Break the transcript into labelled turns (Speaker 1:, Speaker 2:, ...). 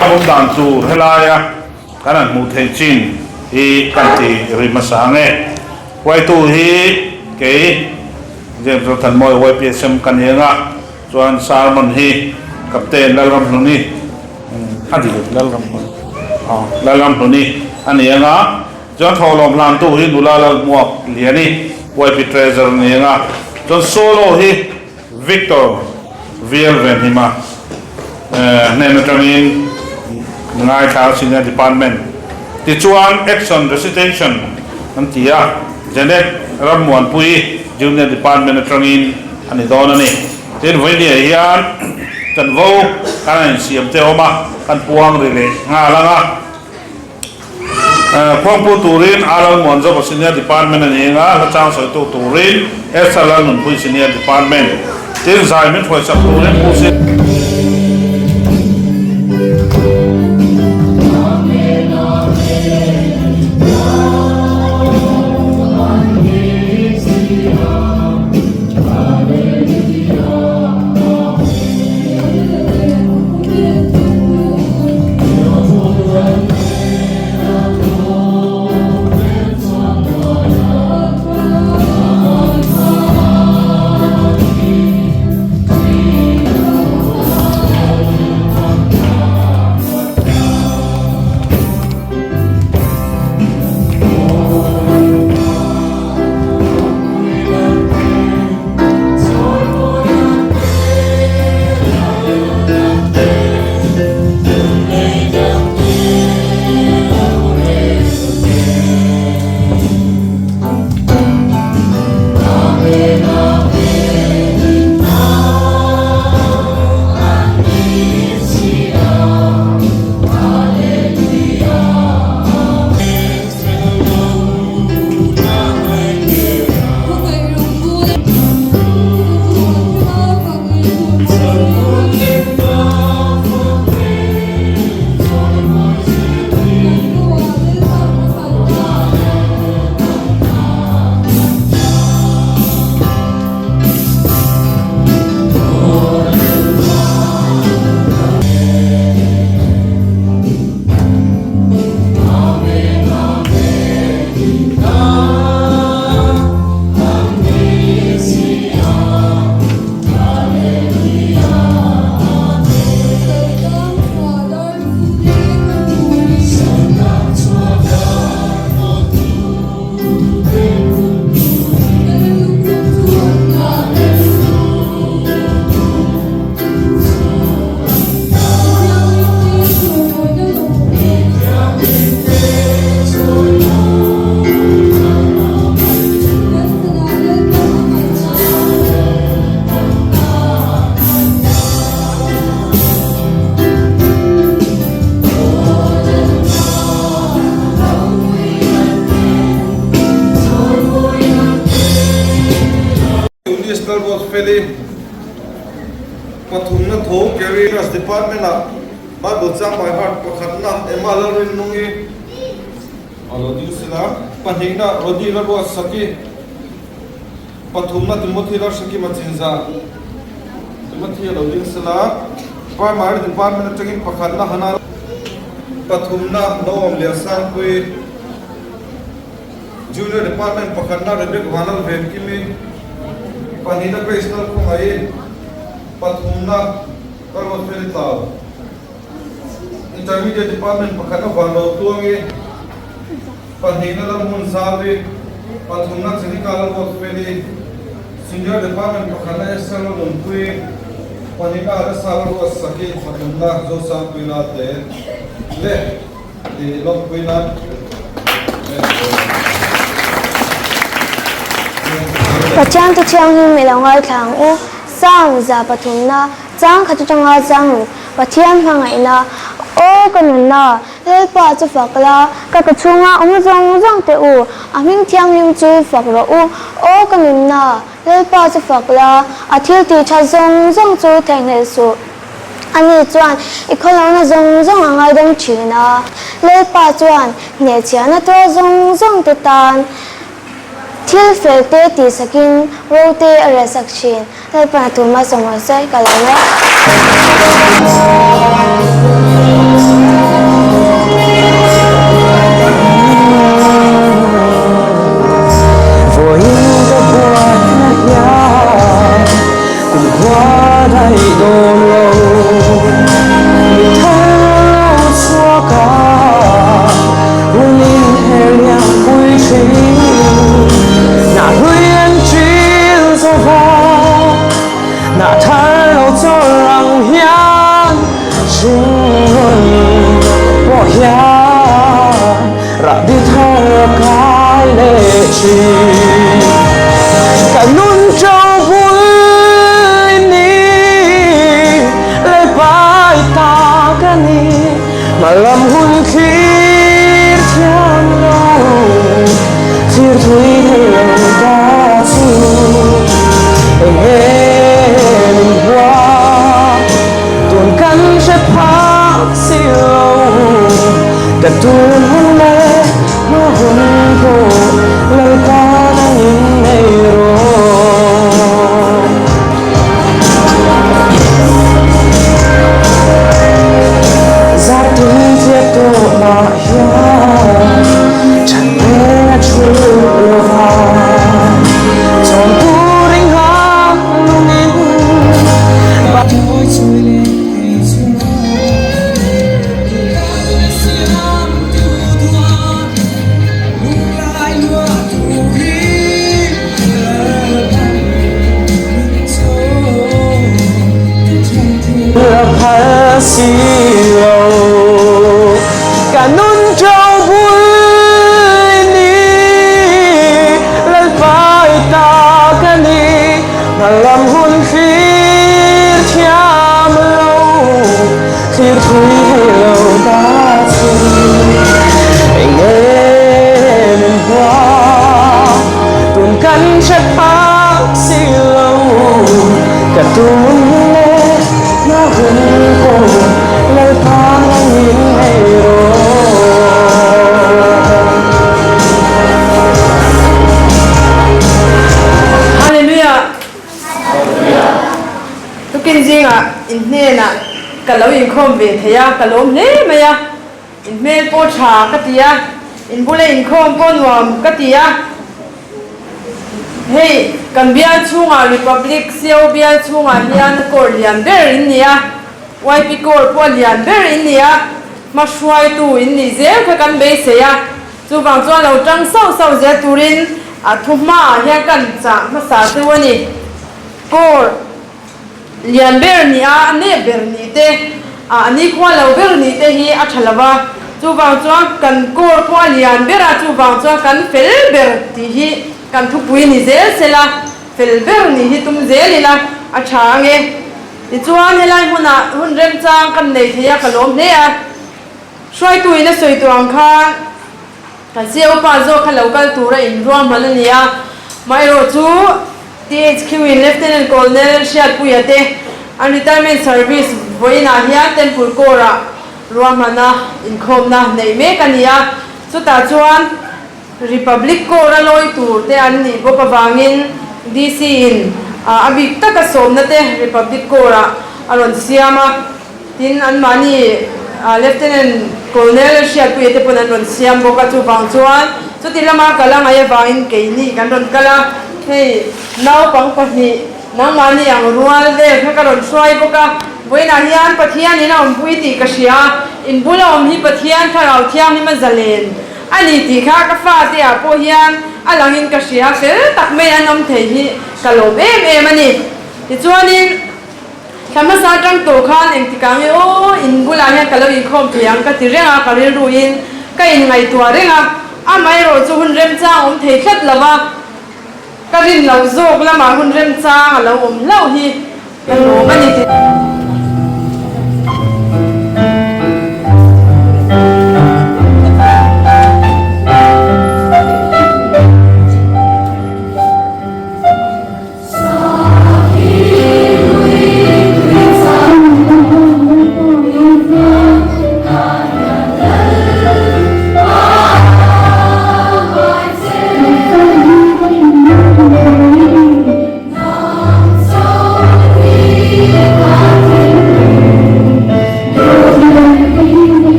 Speaker 1: A awm dan tur helaia kan han hmuh theih chin hi kan ti ri hmasa ang e. Huaitu hi kei James Zothanmawi YPSM ka ni ang a, chuan sermon hi Captain Lalramhluni a dik em Lalramhluni aw Lalramhluni a ni ang a, chuan thawhlawm hlantu hi nula Lalhmuak Liani YP Treasurer a ni ang a, chuan solo hi Victor Vial Venhima hnen atangin ngaithla Senior Department tichuan Action Recitation an ti a, Janet Rammuanpui Junior Department atangin a ni dawn a ni. Tin, vawinia hian chanvo kan han insiam te awm a, kan puang ri leh nghal ang a. Khuangpu turin Aral Muanzova Senior Department a ni anga, hla chang sawitu turin Esther Lalnunpui Senior Department. Tin, zai min hruaisak turin Pu Sin.
Speaker 2: National Ruatfeli pathumna tho Careers Department-ah Bible chang by heart pakhatna Emma Lalrinnungi a lo ding sila, pahnihna Rodi Lalruatsaki, pathumna Timothy Lalhrekima Chinza, Timothy a lo ding sila, Primary Department atangin pakhatna Hana pathumna Noam Liansangpui, Junior Department pakhatna Rebecca Vanlalvenkimi, pahnihna Grace Lalkhawngaih, pathumna Carlos Felitlau. Intermediate Department pakhatna Vanlo Tluangi, pahnihna Lalhmun Zavi, pathumna Jenica Lalruatfeli, Senior Department pakhatna Esther Lalnunpui, pahnihna Alessa Lalruatsaki, pathumna Zosangpui Lalte leh tih lawmpui nan
Speaker 3: Pathian chu thianghlim i lo ngaithla ang u. Psalm 103na chang khat atanga chang ruk Pathian hmangaihna, Aw ka nunna, Lalpa chu fak la, ka ka chhunga awm zawng zawng teh u, a hming thianghlim chu fak rawh u. Aw ka nunna, Lalpa chu fak la, a thil tih tha zawng zawng chu theihnghilh suh. Ani chuan i khawlohna zawng zawng a ngaidam thin a, Lalpa chuan hnehchhiahna tuar zawng zawng te tan thil fel te tihsakin ro te a relsak thin. Lalpa hna tur hmasa mawh se ka lo e.
Speaker 4: Hallelujah! Tukin zingah in hnenah ka lo inkhawm ve thei a, ka lawm hle mai a. In hmel pawh tha ka ti a, in bula inkhawm pawh nuam ka ti a. Hei, kan bial chhungah Republic CO bial chhungah hian Corps lian ber in ni a, YP Corps pawh lian ber in ni a, hma hruaitu in nih zel kha kan beisei a, chuvang chuan lo tang sauh sauh zel turin a thu hmaah hian kan chah hmasa cheu a ni. Corps Lian ber nih a, a nep ber nih te, a nikhua lo ber nih te hi a tha lo va. Chuvang chuan kan kawr pawh a lian ber a, chuvang chuan kan fel ber tih hi kan thupui ni zel sela, fel ber nih hi tum zel ila a tha ang e. Tichuan helai hmunah hun remchang kan nei thei a, ka lawm hle a. Hruaituin a sawi tawh ang khan Kan sia upa zawk kha lo kal tura inruahman a ni a, amaherawhchu THQ in Lieutenant Colonel Hriatpuia te an retirement service vawiinah hian Temple Corps-ah ruahmana inkhawmna neih mek a ni a, chutah chuan Republic Corps-a lawi tur te an nih bawk avangin DC in a bik taka sawmna te Republic Corps-ah a rawn siam a. Tin, anmahni Lieutenant Colonel Hriatpuia te pawn an rawn siam bawk a, chuvang chuan chuti lama kal a ngaih avangin keini kan rawn kal a, hei naupang pahnih nangmahni ang rual vel kha ka rawn hruai bawk a, vawiinah hian Pathianin a awmpui tih ka hria a, in bula awm hi Pathian Thlarau Thianghlim a zalen a ni tih kha ka fate ah pawh hian a langin ka hria, fel tak mai an awm thei hi ka lawm em em a ni. Tichuanin. Thla hmasa atang tawh khan engtikah nge aw in bulah hian ka lo inkhawm thei ang ka ti reng a, ka rilruin ka inngaihtuah reng a, amaherawh chu hun remchang awm thei tlat lo va, ka rin loh zawk lamah hun remchang a lo awm hlauh hi ka lawm a ni.